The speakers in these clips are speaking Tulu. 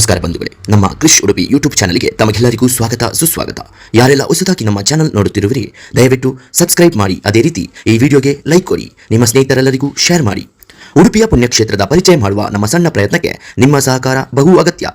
ನಮಸ್ಕಾರ ಬಂಧುಗಳೇ, ನಮ್ಮ ಕೃಷ್ ಉಡುಪಿ ಯೂಟ್ಯೂಬ್ ಚಾನಲ್ಗೆ ತಮಗೆಲ್ಲರಿಗೂ ಸ್ವಾಗತ ಸುಸ್ವಾಗತ. ಯಾರೆಲ್ಲ ಹೊಸದಾಗಿ ನಮ್ಮ ಚಾನಲ್ ನೋಡುತ್ತಿರುವಿರಿ, ದಯವಿಟ್ಟು ಸಬ್ಸ್ಕ್ರೈಬ್ ಮಾಡಿ. ಅದೇ ರೀತಿ ಈ ವಿಡಿಯೋಗೆ ಲೈಕ್ ಕೊಡಿ, ನಿಮ್ಮ ಸ್ನೇಹಿತರೆಲ್ಲರಿಗೂ ಶೇರ್ ಮಾಡಿ. ಉಡುಪಿಯ ಪುಣ್ಯಕ್ಷೇತ್ರದ ಪರಿಚಯ ಮಾಡುವ ನಮ್ಮ ಸಣ್ಣ ಪ್ರಯತ್ನಕ್ಕೆ ನಿಮ್ಮ ಸಹಕಾರ ಬಹು ಅಗತ್ಯ.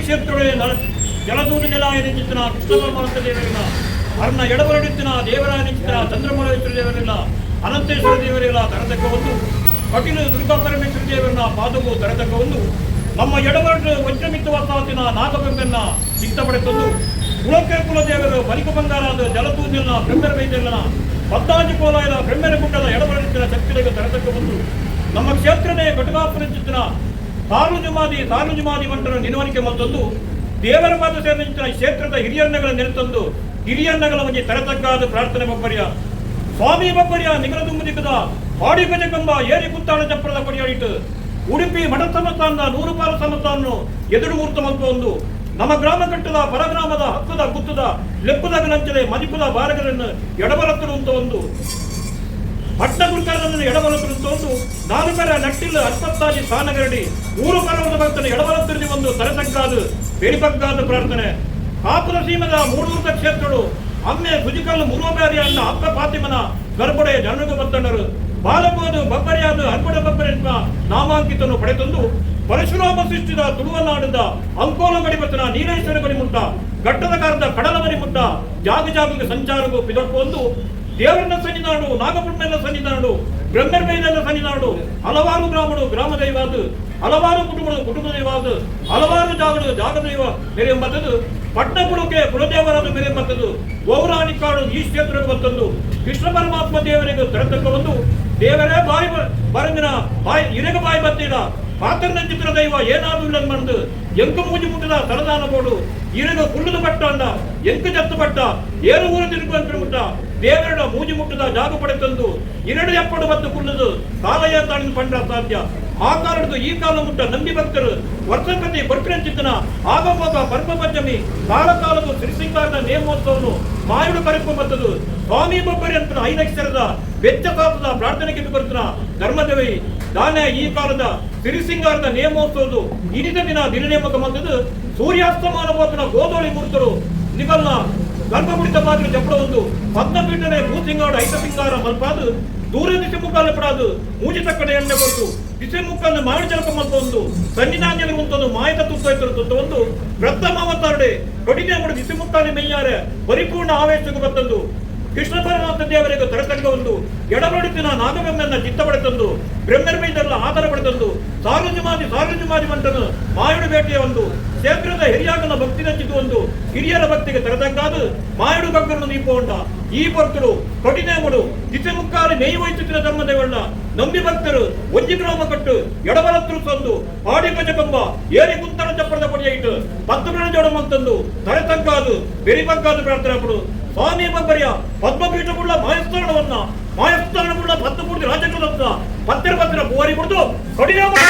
ಕ್ಷೇತ್ರಗಳೇ ಜಲದೂರು ನೆಲಾಯನಿಂಚಿತನ ಕೃಷ್ಣ ಪರಮಾತ್ಮ ದೇವರಿಲ್ಲ, ಅರ್ಣ ಎಡಬರಡಿತ್ತಿನ ದೇವರಾಯನಿಂಚಿತನ ಚಂದ್ರಮೌಳೇಶ್ವರ ದೇವರಿಲ್ಲ, ಅನಂತೇಶ್ವರ ದೇವರಿಲ್ಲ ತರತಕ್ಕ ಒಂದು, ಕಟೀಲು ದುರ್ಗಾ ಪರಮೇಶ್ವರ ದೇವರನ್ನ ಪಾದವು ತರತಕ್ಕ ಒಂದು, ನಮ್ಮ ಎಡಬರಡು ವಜ್ರಮಿತ್ತವಾಸಾತಿನ ನಾಗಬೆಂಬೆನ್ನ ಚಿತ್ತ ಪಡೆತಂದು, ಕುಲಕ್ಕೆ ಕುಲದೇವರು ಬಲಿಕ ಬಂಗಾರದ ಜಲತೂದಿನ ಬ್ರಹ್ಮರ ವೈದ್ಯನ ಪದ್ದಾಜಿ ಕೋಲಾಯದ ಬ್ರಹ್ಮರ ಗುಡ್ಡದ ಎಡಬರಡಿತ್ತಿನ ಶಕ್ತಿಗೆ ತರತಕ್ಕ ಒಂದು, ನಮ್ಮ ಕ್ಷೇತ್ರನೇ ಘಟಕಾಪುರಂಚಿತನ ತಾರು ಜುಮಾದಿ ತಾರು ಜುಮಾದಿ ಮಂಟನ ನಿಲುವಣಿಕೆ ಮತ್ತೊಂದು, ದೇವರ ಪಾದ ಸೇರಿದ ಕ್ಷೇತ್ರದ ಹಿರಿಯನ್ನಗಳ ನೆರೆತಂದು ಹಿರಿಯನ್ನಗಳ ಬಗ್ಗೆ ತರತಕ್ಕಾದ ಪ್ರಾರ್ಥನೆ ಬೊಬ್ಬರ್ಯ ಸ್ವಾಮಿ ಬೊಬ್ಬರ್ಯ ನಿಗಲದುಂಬುದಿಕ್ಕದ ಪಾಡಿ ಗಜಕಂಬ ಏರಿ ಕುತ್ತಾಳ ಚಪ್ಪರದ ಕೊಡಿಯಾಡಿಟ್ಟು ಉಡುಪಿ ಮಠ ಸಮಸ್ಥಾನದ ನೂರು ಪಾಲ ಸಮಸ್ಥಾನ ಎದುರು ಮೂರ್ತ ಮಲ್ಪ ಒಂದು, ನಮ್ಮ ಗ್ರಾಮ ಕಟ್ಟದ ಪರಗ್ರಾಮದ ಹಕ್ಕದ ಗುತ್ತದ ಲೆಪ್ಪದ ಗಲಂಚಲೆ ಮದಿಪದ ಬಾರಗಳನ್ನು ಎಡಬಲತ್ತರು ಅಂತ ಒಂದು, ಪಟ್ನ ಗುರುಕಾರನನ್ನು ಎಡಬಲತ್ತರು ಒಂದು, ನಾಲ್ಕರ ನಟ್ಟಿಲ್ಲ ಅಲ್ಪತ್ತಾಜಿ ಸ್ಥಾನಗರಡಿ ಮೂರು ಪರ್ವತ ಭಕ್ತನ ಎಡಬಲತ್ತಿರಲಿ ಒಂದು ತರತಕ್ಕಾದ ಬೇಡಿಪಕ್ಕಾದ ಪ್ರಾರ್ಥನೆ. ಕಾಪುರ ಸೀಮದ ಮೂಡೂರ್ದ ಕ್ಷೇತ್ರಗಳು ಅಮ್ಮೆ ಸುಜಿಕಲ್ಲು ಮುರುವಬೇರಿ ಅಣ್ಣ ಅಪ್ಪ ಫಾತಿಮನ ಗರ್ಭಡೆಯ ಜನರು ಬತ್ತಣ್ಣರು ಬಾಲಕೋದು ಬಬ್ಬರಿಯಾದ ಹರ್ಬಡ ಬಬ್ಬರಿ ನಾಮಾಂಕಿತನು ಪಡೆತಂದು ಪರಶುರಾಮ ಸೃಷ್ಟಿದ ತುಳುವನಾಡದ ಅಂಕೋಲ ಗಡಿಬತ್ತನ ನೀಲೇಶ್ವರ ಗಡಿ ಮುಟ್ಟ ಘಟ್ಟದ ಕಾರದ ಕಡಲ ಮನಿ ಮುಟ್ಟ ಜಾಗ ಜಾಗಕ್ಕೆ ಸಂಚಾರಗೂ ಪಿದಕ್ಕೊಂದು ದೇವರನ್ನ ಸನ್ನಿಧಾನಡು ನಾಗಬ್ರಹ್ಮನ ಸನ್ನಿಧಾನಡು ಬ್ರಹ್ಮರ್ಬೈನ ಸನ್ನಿಧಾನಡು ಹಲವಾರು ಗ್ರಾಮಗಳು ಗ್ರಾಮ ದೈವಾದ ಹಲವಾರು ಕುಟುಂಬಗಳು ಕುಟುಂಬ ದೈವಾದ ಹಲವಾರು ಜಾಗಗಳು ಜಾಗ ದೈವ ಮೆರೆಯಂಬತ್ತದು ಪಟ್ಟಣ ಕುಲಕ್ಕೆ ಕುಲದೇವರಾದ ಮೆರೆಯಂಬತ್ತದು ಗೌರಾಣಿಕಾಡು ಈ ಕ್ಷೇತ್ರಕ್ಕೆ ಬತ್ತಂದು ಕೃಷ್ಣ ಪರಮಾತ್ಮ ದೇವರಿಗೆ ತರತಕ್ಕ ಒಂದು ದೇವರೇ ಬಾಯಿ ಬರಂದಿನ ಬಾಯಿ ಇರಗ ಬಾಯಿ ಬತ್ತಿಡ ಪಾತ್ರನ ಚಿತ್ರ ದೈವ ಏನಾದರೂ ಇಲ್ಲ ಮಂದು ಎಂಕು ಮೂಜಿ ಮುಟ್ಟದ ತಲದಾನ ಬೋಡು ಇರಗ ಕುಳ್ಳುದ ಪಟ್ಟ ಅಂಡ ಎಂಕು ಜತ್ತು ಪಟ್ಟ ಏರು ಊರು ತಿರುಗುವಂತ ಮುಟ್ಟ ದೇವರಡ ಮೂಜಿ ಮುಟ್ಟದ ಜಾಗ ಪಡೆತಂದು ಇರಡು ಎಪ್ಪಡು ಬತ್ತು ಕುಳ್ಳುದು ಕಾಲಯ ತಾಣಿನ ಪಂಡ ಸಾಧ್ಯ. ಆ ಕಾಲದ್ದು ಈ ಕಾಲ ಮುಟ್ಟ ನಂಬಿ ಭಕ್ತರು ವರ್ಷಕತಿ ಬರ್ಪಿನಂಚಿತ್ತನ ಆಗಮೋಗ ಪರ್ವ ಪಂಚಮಿ ಕಾಲ ಕಾಲವು ಶ್ರೀಸಿಂಗಾರದ ನೇಮೋತ್ಸವನು ಮಾಯುಡು ಕರೆಕು ಬತ್ತದು ಸ್ವಾಮಿ ಬೊಬ್ಬರಿ ಅಂತ ಐದಕ್ಷರದ ಬೆಚ್ಚ ತಾತದ ಪ್ರಾರ್ಥನೆಗೆ ಬರ್ತನ ಧರ್ಮದೇವಿ ದಾನೆ ಈ ಕಾಲದ ಸಿರಿಸಿಂಗಾರದ ನೇಮೋತ್ಸವದು ಇನಿತ ದಿನ ದಿನ ನೇಮಕ ಮಂತದ್ದು ಸೂರ್ಯಾಸ್ತಮಾನ ಹೋತನ ಗೋದೋಳಿ ಮೂರ್ತರು ನಿಗಲ್ನ ಗರ್ಭಗುಡಿತ ಮಾತ್ರ ಜಪ್ಪಡ ಒಂದು ಪದ್ಮಪೀಠನೆ ಭೂಸಿಂಗಾಡ ಐತ ಸಿಂಗಾರ ಮಲ್ಪಾದು ದೂರ ದಿಸೆ ಮುಕ್ಕಾಲ ಪಡಾದು ಮೂಜಿ ತಕ್ಕಡೆ ಎಣ್ಣೆ ಕೊಡ್ತು ದಿಸೆ ಮುಕ್ಕಾಲ ಮಾಡು ಜಲಕ ಮಲ್ಪ ಒಂದು ಸನ್ನಿಧಾನ್ಯದ ಉಂಟೊಂದು ಮಾಯದ ತುತ್ತ ಒಂದು ಪ್ರಥಮ ಅವತಾರಡೆ ಕಡಿಮೆ ಮುಡು ದಿಸೆ ಮುಕ್ಕಾಲಿ ಮೆಯ್ಯಾರೆ ಪರಿಪೂರ್ಣ ಆವೇಶಕ್ಕೆ ಬತ್ತಂದು ಕೃಷ್ಣ ಪರಮಾತ್ಮ ದೇವರಿಗೆ ತರತಕ್ಕ ಒಂದು ಎಡಬಡಿತಿನ ನಾಗಬ್ರಹ್ಮನ ಚಿತ್ತ ಪಡೆತಂದು ಬ್ರಹ್ಮರ್ಬೈದೆಲ್ಲ ಆಧಾರ ಪಡೆತಂದು ಸಾರ್ವಜಮಾದಿ ಸಾರ್ವಜಮಾದಿ ಮಂಟನು ಮಾಯುಡು ಬೇಟೆಯ ಒಂದು ಕ್ಷೇತ್ರದ ಹಿರಿಯಾಗನ ಭಕ್ತಿ ನಚ್ಚಿತು ಒಂದು ಹಿರಿಯರ ಭಕ್ತಿಗೆ ತರತಕ್ಕಾದ ಮಾಯುಡು ಭಕ್ತರನ್ನು ದೀಪಗೊಂಡ ಈ ಭಕ್ತರು ಕಠಿಣೆಮುಡು ದಿಸೆ ಮುಕ್ಕಾಲು ನೇಯ್ ವಹಿಸುತ್ತಿನ ಧರ್ಮದೇವಣ್ಣ ನಂಬಿ ಭಕ್ತರು ಒಂಜಿ ಗ್ರಾಮ ಕಟ್ಟು ಎಡಬಲತ್ತರು ತಂದು ಪಾಡಿ ಗಜಕಂಬ ಏರಿ ಕುಂತನ ಚಪ್ಪರದ ಕೊಡಿಯ ಇಟ್ಟು ಪತ್ತು ಜೋಡ ಮಂತಂದು ತರತಕ್ಕಾದು ಬೆರಿಬಗ್ಗಾದು ಪ್ರಾರ್ಥನೆ ಪಡು ಸ್ವಾಮಿ ಬಬ್ಬರಿಯ ಪದ್ಮಪೀಠವುಳ್ಳ ಮಾಯಸ್ಥಾನವನ್ನ ಮಾಯಸ್ಥಾನವುಳ್ಳ ಪದ್ಮಪೂರ್ತಿ ರಾಜಕುಲತ್ತ ಪತ್ತಿರ ಪತ್ತಿರ ಪೂವರಿ ಕೊಡ್ದು ಕಡಿಮೆ.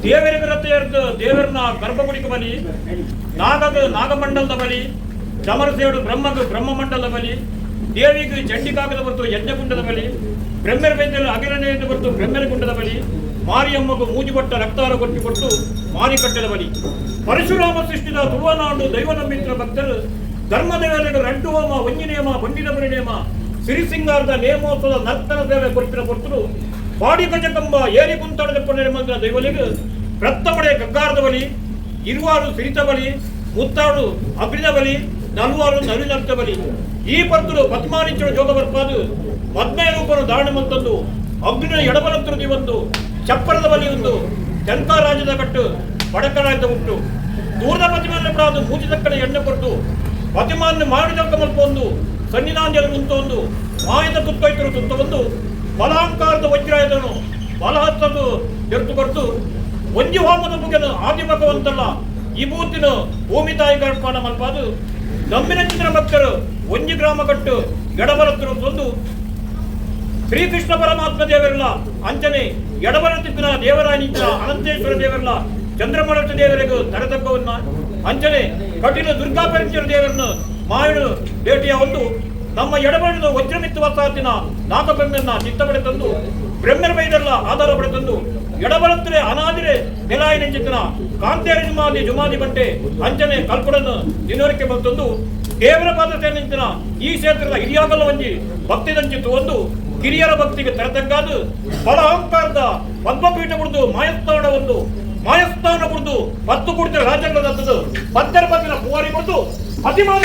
ದೇವರಿಗೆ ರಥೆಯರ್ದು ದೇವರನ್ನ ಗರ್ಭಗುಡಿಗೆ ಬಲಿ, ನಾಗದ ನಾಗಮಂಡಲದ ಬಲಿ, ಚಮರಸೇಡು ಬ್ರಹ್ಮಗ ಬ್ರಹ್ಮಮಂಡಲದ ಬಲಿ, ದೇವಿಗೆ ಚಂಡಿಕಾಗದ ಹೊರತು ಯಜ್ಞಕುಂಡದ ಬಲಿ, ಬ್ರಹ್ಮರ ಬೆಂದಲು ಅಗಿರನೆಯಿಂದ ಹೊರತು ಬ್ರಹ್ಮರ ಕುಂಡದ ಬಲಿ, ಮಾರಿಯಮ್ಮಗೂ ಮೂಜಿಬಟ್ಟ ರಕ್ತಾರ ಕೊಟ್ಟು ಕೊಟ್ಟು ಮಾರಿಕಟ್ಟೆದ ಬಲಿ. ಪರಶುರಾಮ ಸೃಷ್ಟಿದ ತುಳುವನಾಡು ದೈವ ನಂಬಿತ್ರ ಭಕ್ತರು ಧರ್ಮದೇವರೆಡು ರಡ್ಡು ಹೋಮ, ಒಂಜಿ ನೇಮ, ಬಂಡಿನ ಬರಿ ನೇಮ, ಸಿರಿಸಿಂಗಾರದ ನೇಮೋತ್ಸವದ ನರ್ತನ ಸೇವೆ ಕೊಡ್ತಿನ ಕೊಡ್ತರು. ಪಾಡಿ ಗಜಕಂಬ ಏರಿ ಕುಂತಡದ ಪುಣ್ಯ ದೈವಲಿಗೆ ರಕ್ತಮಡೆ ಗಗ್ಗಾರದ ಬಲಿ, ಇರುವಾರು ಸಿರಿತ ಬಲಿ, ಮುತ್ತಾಡು ಅಗ್ನಿದ ಬಲಿ, ನಲ್ವಾರು ನರಿನರ್ತ ಬಲಿ. ಈ ಪರ್ತುಡು ಪದ್ಮಾನಿಚ್ಚಳು ಜೋಗ ಬರ್ಪಾದು ಪದ್ಮಯ ರೂಪನು ಧಾರಣೆ ಮಂತಂದು ಅಗ್ನಿನ ಎಡಬಲಂತರು ಒಂದು ಚಪ್ಪರದ ಬಲಿ ಒಂದು ರಾಜ್ಯದ ಕಟ್ಟು ಬಡಕರಾಜ್ಯದ ಹುಟ್ಟು ದೂರದ ಪ್ರತಿಮಾನ ಬಿಡಾದು ಮೂಜಿ ತಕ್ಕಡೆ ಎಣ್ಣೆ ಕೊಟ್ಟು ಪ್ರತಿಮಾನ ಮಾಡಿದ ಕಮಲ್ಪೊಂದು ಸನ್ನಿಧಾನದಲ್ಲಿ ಉಂಟೊಂದು ಮಾಯದ ತುತ್ತೈತರು ತುತ್ತ ಒಂದು ಬಲಾಂಕಾರದ ವಜ್ರಾಯುಧನು ಬಲಹತ್ತದ್ದು ಎರ್ತು ಕೊಡ್ತು ಒಂಜಿ ಹೋಮದ ಮುಗಿನ ಆದಿಮಕವಂತಲ್ಲ ಈ ಭೂಮಿ ತಾಯಿ ಗರ್ಪಾಣ ಮಲ್ಪಾದು ನಂಬಿನ ಚಿತ್ರ ಭಕ್ತರು ಒಂಜಿ ಗ್ರಾಮ ಕಟ್ಟು ಎಡಬಲತ್ತರು ತಂದು ಶ್ರೀಕೃಷ್ಣ ಪರಮಾತ್ಮ ದೇವರಲ್ಲ ಅಂಚನೆ ಎಡಬಲತ್ತಿದ್ದ ದೇವರಾಯನಿದ್ದ ಅನಂತೇಶ್ವರ ದೇವರಲ್ಲ ಚಂದ್ರಮೌಳೇಶ್ವರ ದೇವರಿಗೂ ತರತಕ್ಕವನ್ನ ಅಂಚನೆ ಕಟೀಲು ದುರ್ಗಾ ಪರಮೇಶ್ವರ ದೇವರನ್ನು ಮಾಯಡು ಭೇಟಿಯ ಒಂದು ನಮ್ಮ ಎಡಬಲದ ವಜ್ರಮಿತ್ತು ವಸಾತಿನ ನಾಗಬ್ರಹ್ಮನ್ನ ಚಿತ್ತ ತಂದು ಬ್ರಹ್ಮರ ಬೈದಲ್ಲ ಆಧಾರ ಪಡೆ ತಂದು ಎಡಬಲತ್ತರೆ ಅನಾದಿರೆ ನೆಲಾಯಿನ ಚಿತ್ತನ ಕಾಂತೇರಿ ಜುಮಾದಿ ಜುಮಾದಿ ಬಂಟೆ ಅಂಚನೆ ಕಲ್ಪಡನ್ನು ದಿನವರೆಗೆ ಬಂತಂದು ದೇವರ ಪಾದತೆ ನಿಂತಿನ ಈ ಕ್ಷೇತ್ರದ ಹಿರಿಯಾಗಲ್ಲ ಒಂಜಿ ಭಕ್ತಿದಂಚಿತ್ತು ಒಂದು ಕಿರಿಯರ ಭಕ್ತಿಗೆ ತರತಗ್ಗಾದು ಬಲ ಅಹಂಕಾರದ ಪದ್ಮಪೀಠ ಕುಡಿದು ಮಾಯಸ್ಥಾನ ಒಂದು ಮಾಯಸ್ಥಾನ ಕುಡಿದು ಪತ್ತು ಕುಡಿದ ರಾಜಂಗದಂತದ್ದು ಪತ್ತರ ಪತ್ತಿನ ಪೂವಾರಿ ಕುಡಿದು ಅತಿಮಾನ.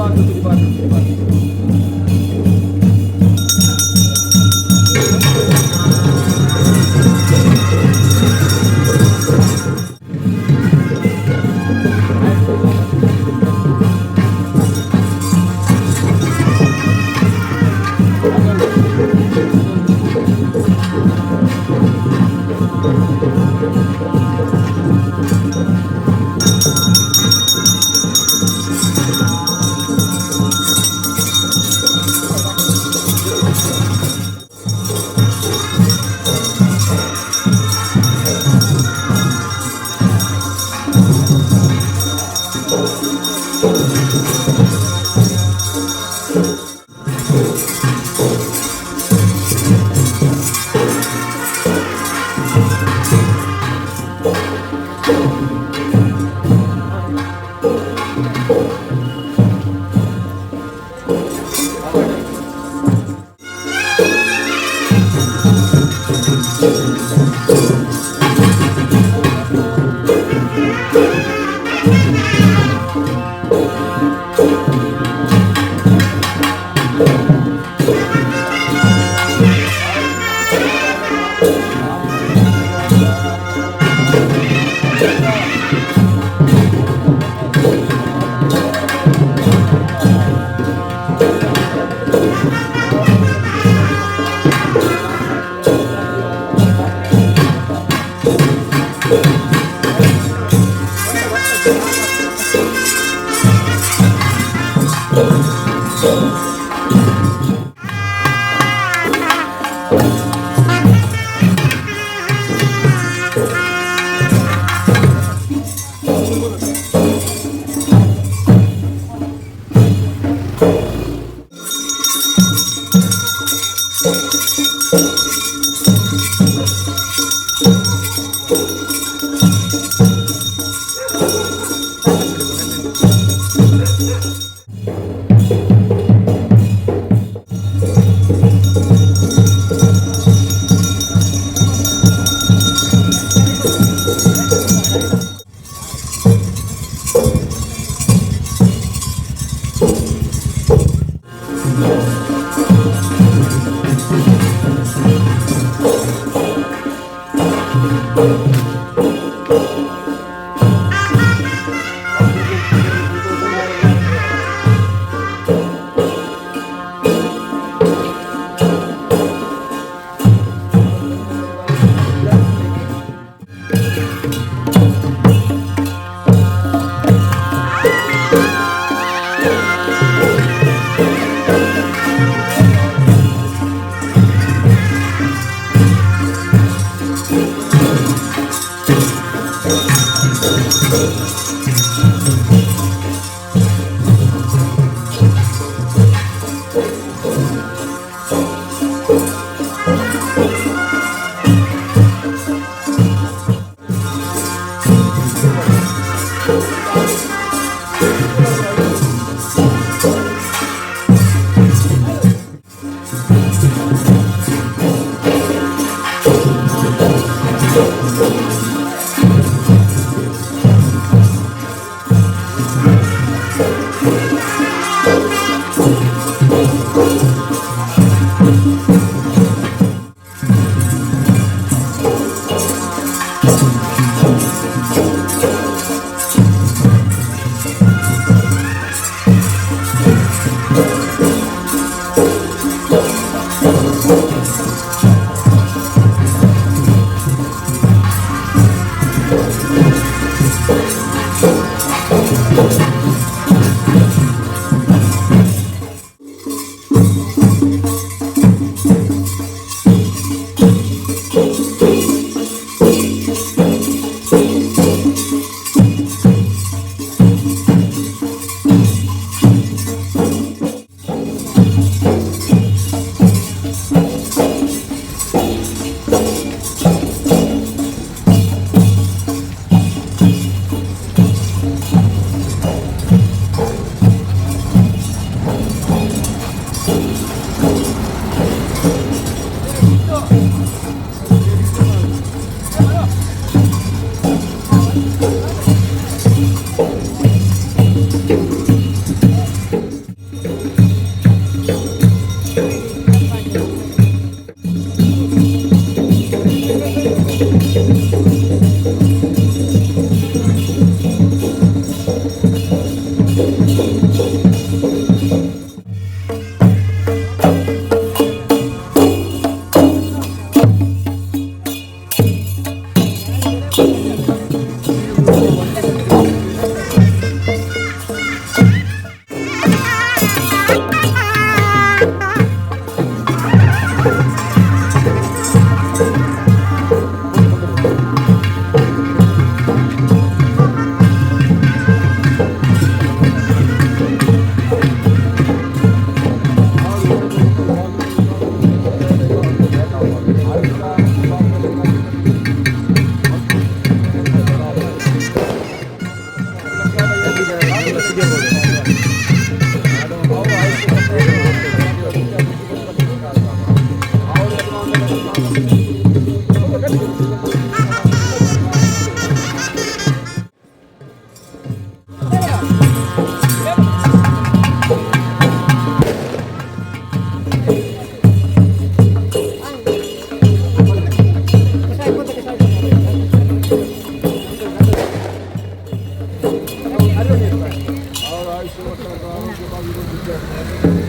ಬಾಗಿಲು ಕುದಿ ಬಾಗಿಲು ಕುದಿ ಬಾಗಿಲು. ಆಯುಷ್ಯ ಮತ್ತು ಆರೋಗ್ಯ ಭಾಗ್ಯ.